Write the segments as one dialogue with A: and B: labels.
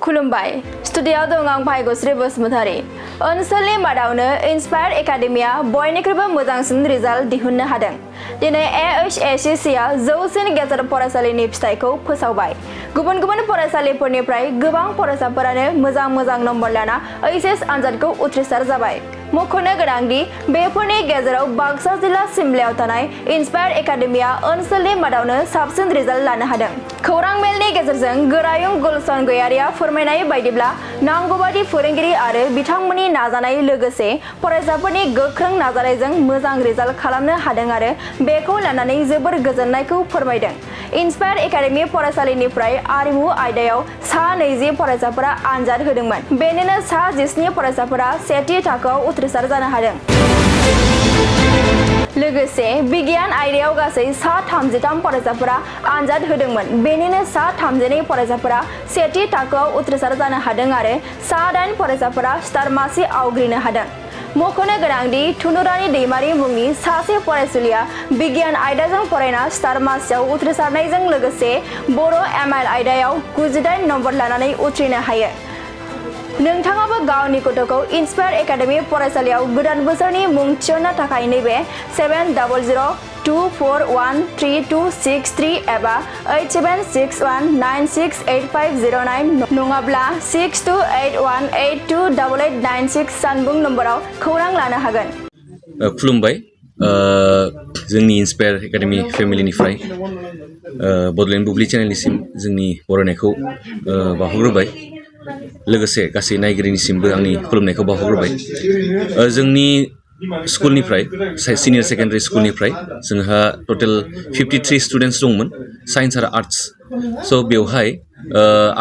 A: खुलुमबाय स्टुडियाव दं आं भाग्यश्री बसुमतारी ओनसोलनि मादावनो इन्सपायर एकाडेमिया बयनिख्रुइबो मोजांसिन रिजाल्ट दिहुननो हादों। दिनै AHSCCआ जौसिन गेजेर फरायसालिनि फिथाइखौ फोसावबाय। गुबुन गुबुन फरायसालिफोरनिफ्राय गोबां फरायसाफोरानो मोजां नम्बर लाना HS आनजादखौ उथ्रिसार जाबाय। मख'नो गोनांदि बेफोरनि गेजेराव बाक्सा जिल्ला सिमलायाव थानाय इन्सपायर एकाडेमिया ओनसोलनि मादावनो साबसिन रिजाल्ट लानो हादों। खौरां मेलनि गेजेरजों गोरायुं गुलशन गयारिया फोरमायनाय बायदिब्ला नांगौबादि फोरोंगिरि आरो बिथांमोननि नाजानाय लोगोसे फरायसाफोरनि गोख्रों नाजानायजों मोजां रिजाल्ट खालामनो हादों आरो बेखौ लानानै जोबोर गोजोननायखौ फोरमायदों। इन्सपायर एकाडेमि फरायसालिनिफ्राय आरिमु आयदायाव सा 20 फरायसाफोरा आनजाद होदोंमोन। बेनिनो सा 17 फरायसाफोरा सेथि थाखोआव उथ्रिसार जानो हादों। लोगोसे बिगियान आयदायाव गासै सा 33 फरायसाफोरा आनजाद होदोंमोन। बेनिनो सा 32 फरायसाफोरा सेथि थाखोआव उथ्रिसार जानो हादों आरो सा 8 फरायसाफोरा स्टार मासि आवग्रिनो हादों। मख'नो गोनांदि थुनुरानि दैमारि मुंनि सासे फरायसुलिया बिगियान आयदाजों फरायना स्टार मासियाव उथ्रिसारनायजों लोगोसे बर' ML आयदायाव 98 नम्बर लानानै उथ्रिनो हायो। नोंथाङाबो गावनि गथ'खौ इन्सपायर एकाडेमि फरायसालियाव गोदान बोसोरनि मुं थिसननो थाखाय नैबे 7002413263 एबा 8761968509 नङाब्ला 6281828896 जानबुं नम्बराव खौरां लानो हागोन।
B: खुलुमबाय जोंनि इन्सपायर एकाडेमि फेमिलिनिफ्राय बड'लेण्ड बुब्लि चेनेलनिसिम जोंनि बरायनायखौ बावहरग्रोबाय। लोगोसे गासै नायगिरिनिसिमबो आंनि खुलुमनायखौ बावहरग्रोबाय। जोंनि स्कुलनिफ्राय सिनियर सेकेन्डारि स्कुलनिफ्राय जोंहा टटेल 53 स्टुडेन्टस दंमोन साइन्स आरो आर्ट्स। स' बेवहाय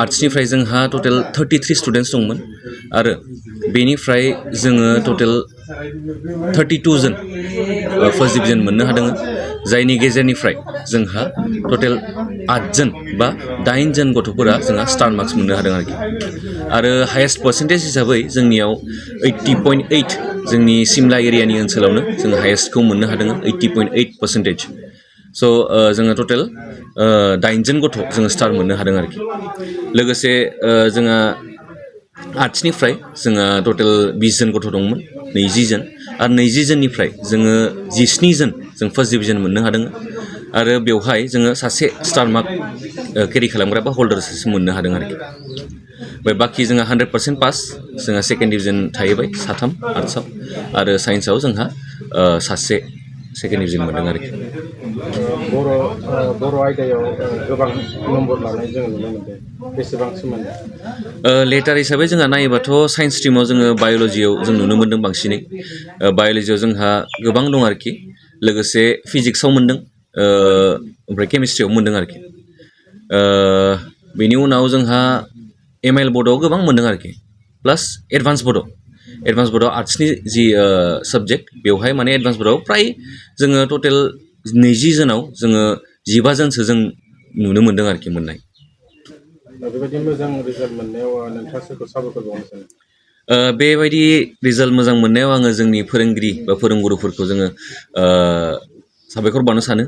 B: आर्ट्सनिफ्राय जोंहा टटेल 33 स्टुडेन्टस दंमोन आरो बेनिफ्राय जोङो टटेल 32 जन फार्स्ट डिभिजन मोननो हादों, जायनि गेजेरनिफ्राय जोंहा टटेल 8 जन बा 8 जन गथ'फोरा जोंहा स्टार मार्क्स मोननो हादों आरो हायेस्ट पार्सेन्टेज हिसाबै जोंनियाव 80.8 जोंनि सिमला एरियानि ओनसोलावनो जोङो हायेस्टखौ मोननो हादों 80.8%। स' जोङो टटेल 8 जन गथ' जोङो स्टार मोननो हादों आरोखि। लोगोसे जोंहा आर्ट्सनिफ्राय जोंहा टटेल 20 जन गथ' दंमोन, 20 जन आरो 20 जननिफ्राय जोङो 17 जन जों फार्स्ट डिभिजन मोननो हादों आरो बेवहाय जोङो सासे स्टार मार्क केरि खालामग्रा बा हल्डार मोननो हादों आरोखि। ओमफ्राय बाखि जोंहा 100% पास जोंहा सेकेन्ड डिभिजन थाहैबाय 3 आर्ट्सआव आरो साइन्सआव जोंहा सासे सेकेन्ड डिभिजन मोनदों आरोखि।
C: बर' आयदायाव गोबां नम्बर लानाय जोङो नुनो मोनदों, बेसेबांसो मोनो?
B: लेटार हिसाबै जोंहा नायोबाथ' साइन्स स्ट्रिमाव जोङो बाय'लजियाव जों नुनो मोन्दों बांसिनै। बाय'लजियाव जोंहा गोबां दं आरोखि। लोगोसे फिजिक्सआव मोन्दों, ओमफ्राय केमिस्ट्रियाव मोन्दों आरोखि। बेनि उनाव जोंहा ML बर्डआव गोबां मोन्दों आरोखि, प्लास एडभान्स बर्डआव आर्ट्सनि जि साबजेक्ट बेवहाय माने एडभान्स बर्डआव फ्राय जोङो टटेल 20 जनाव जोङो 15 जनसो जों नुनो मोन्दों आरोखि मोननाय।
C: बेबायदि मोजां रिजाल्ट मोननायाव नोंथाङा सोरखौ साबायखर बावनो सानो?
B: बेबायदि रिजाल्ट मोजां मोननायाव आङो जोंनि फोरोंगिरि बा फोरोंगुरुफोरखौ जोङो साबायखर बावनो सानो।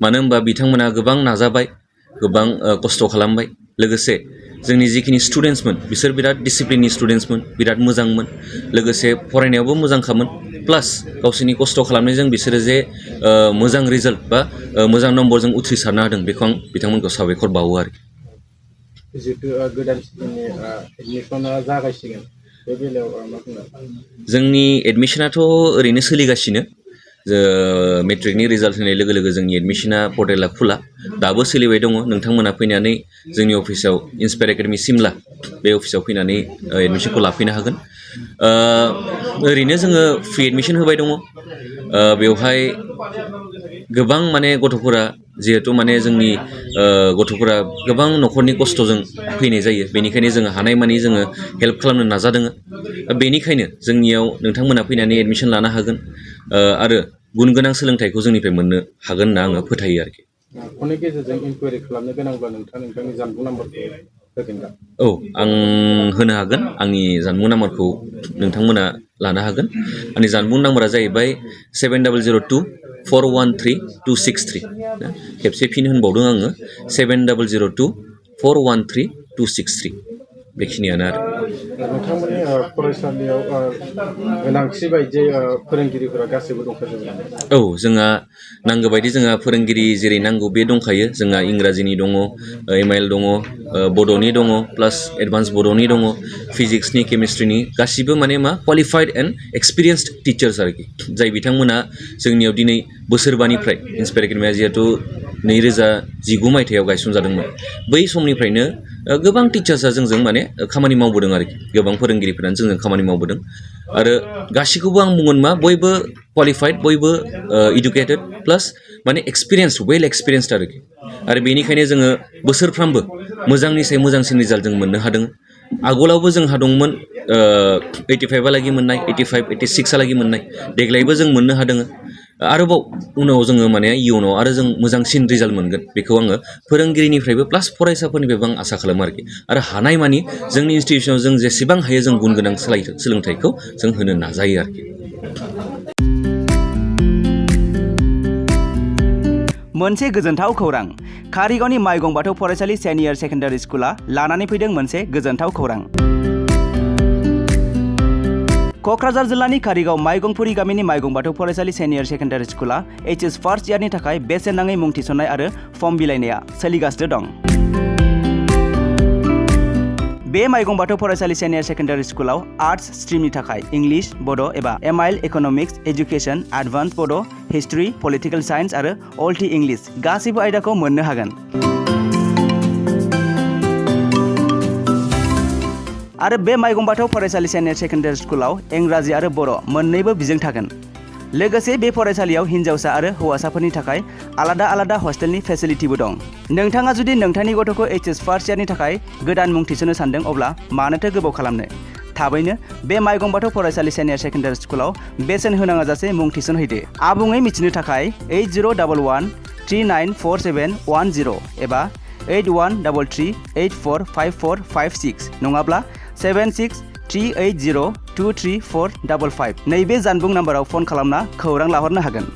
B: मानो होनबा बिथांमोना गोबां नाजाबाय, गोबां खस्थ' खालामबाय। लोगोसे जोंनि जिखिनि स्टुडेन्टसमोन बिसोर बिराद डिसिप्लिननि स्टुडेन्टसमोन, बिराद मोजांमोन। लोगोसे फरायनायावबो मोजांखामोन, प्लास गावसोरनि खस्थ' खालामनायजों बिसोरो जे मोजां रिजाल्ट बा मोजां नम्बरजों उथ्रिसारनो हादों, बेखौ आं बिथांमोनखौ साबायखर बावो आरोखि।
C: जिहेतु गोदान सिजननि एडमिसना जागायसिगोन, बे बेलायाव मा बुंनो?
B: जोंनि एडमिसनाथ' ओरैनो सोलिगासिनो। मेट्रिकनि रिजाल्ट होनाय लोगो लोगो जोंनि एडमिसना पर्टेला खुला दाबो सोलिबाय दङ। नोंथांमोना फैनानै जोंनि अफिसाव इन्सपायर एकाडेमि सिमला बे अफिसाव फैनानै एडमिसनखौ लाफैनो हागोन। ओरैनो जोङो फ्रि एडमिसन होबाय दङ। बेवहाय गोबां माने गथ'फोरा जिहेथु माने जोंनि गथ'फोरा गोबां न'खरनि खस्थ'जों फैनाय जायो, बेनिखायनो जोङो हानायमानि जोङो हेल्प खालामनो नाजादों। बेनिखायनो जोंनियाव नोंथांमोना फैनानै एडमिसन लानो हागोन आरो गुन गोनां सोलोंथाइखौ जोंनिफ्राय मोननो हागोन होनना आङो फोथायो आरोखि।
C: फननि गेजेरजों इनकुवारि खालामनो गोनांब्ला नोंथांनि जानबुं नाम्बारखौ होगोन दा?
B: औ, आं होनो हागोन। आंनि जानबुं नाम्बारखौ नोंथांमोना लानो हागोन। आंनि जानबुं नाम्बारा जाहैबाय 7002413263। खेबसे फिन होनबावदों आङो 7002413263। बेखिनियानो आरो
C: नोंथांमोननि फरायसालियाव गोनांथि बायदियै फोरोंगिरिफोरा गासैबो दंखाजोबो नामा?
B: औ जोंहा नांगौ बायदि जोंहा फोरोंगिरि जेरै नांगौ बे दंखायो जोंहा इंराजिनि दङ MIL दङ बड'नि दङ प्लास एडभान्स बड'नि दङ फिजिक्सनि केमिस्ट्रिनि गासिबो माने मा क्वालिफाइड एन्ड एक्सपिरियेन्सड टिचार्स आरोखि जाय बिथांमोना जोंनियाव दिनै बोसोरबानिफ्राय इन्सपायर एकाडेमिया जिहेथु 2019 मायथाइयाव गायसनजादोंमोन बै समनिफ्रायनो गोबां टिचार्सआ जोंजों माने खामानि मावबोदों आरोखि गोबां फोरोंगिरिफोरानो जोंजों खामानि मावबोदों आरो गासैखौबो आं बुंगोन मा बयबो क्वालिफाइड बयबो इडुकेटेड प्लास माने एक्सपिरियेन्स वेल एक्सपिरियेन्सड आरोखि आरो बेनिखायनो जोङो बोसोरफ्रामबो मोजांनि सायाव मोजांसिन रिजाल्ट जों मोननो हादों आगोलावबो जोंहा दंमोन 85 मोननाय 85 86 मोननाय देग्लायबो जों मोननो हादों आरोबाव उनाव जोङो माने इयुनाव आरो जों मोजांसिन रिजाल्ट मोनगोन बेखौ आङो फोरोंगिरिनिफ्रायबो प्लास फरायसाफोरनिफ्रायबो आं आसा खालामो आरोखि आरो हानायमानि जोंनि इनस्टिटिउसनाव जों जेसेबां हायो जों गुन गोनां सोलोंथाइखौ जों होनो नाजायो आरोखि
D: मोनसे गोजोनथाव खौरां कारिगावनि माइगं बाथौ फरायसालि सिनियर सेकेन्डारि स्कुला लानानै फैदों मोनसे गोजोनथाव खौरां क'क्राझार जिल्लानि कारिगाव माइगंपुरी गामिनि माइगं बाथौ फरायसालि सिनियर सेकेन्डारि स्कुला HS फार्स्ट इयारनि थाखाय बेसेन नाङै मुं थिसननाय आरो फर्म बिलाइनाया सोलिगासिनो दं बे माइगं बाथौ फरायसालि सिनियर सेकेन्डारि स्कुलाव आर्ट्स स्ट्रिमनि थाखाय इंलिश बड' एबा MIL इक'नमिक्स एजुकेशन एडभान्स बड' हिस्ट्रि पलिटिकेल साइन्स आरो अल टि इंलिश गासैबो आयदाखौ मोननो हागोन आरो बे माइगं बाथौ फरायसालि सिनियर सेकेन्डारि स्कुलाव इंराजि आरो बर' मोन्नैबो बिजों थागोन लोगोसे बे फरायसालियाव हिन्जावसा आरो हौवासाफोरनि थाखाय आलादा आलादा हस्टेलनि फेसिलिटिबो दं नोंथाङा जुदि नोंथांनि गथ'खौ HS फार्स्ट इयारनि थाखाय गोदान मुं थिसननो सानदों अब्ला मानोथो गोबाव खालामनो थाबैनो बे माइगं बाथौ फरायसालि सिनियर सेकेन्डारि स्कुलाव बेसेन होनाङा जासे मुं थिसनहैदो आबुङै मिथिनो थाखाय 8011394710 एबा 8133845456 नङाब्ला 7638023455 नैबे जानबुं नाम्बाराव फन खालामना खौरां लाहरनो हागोन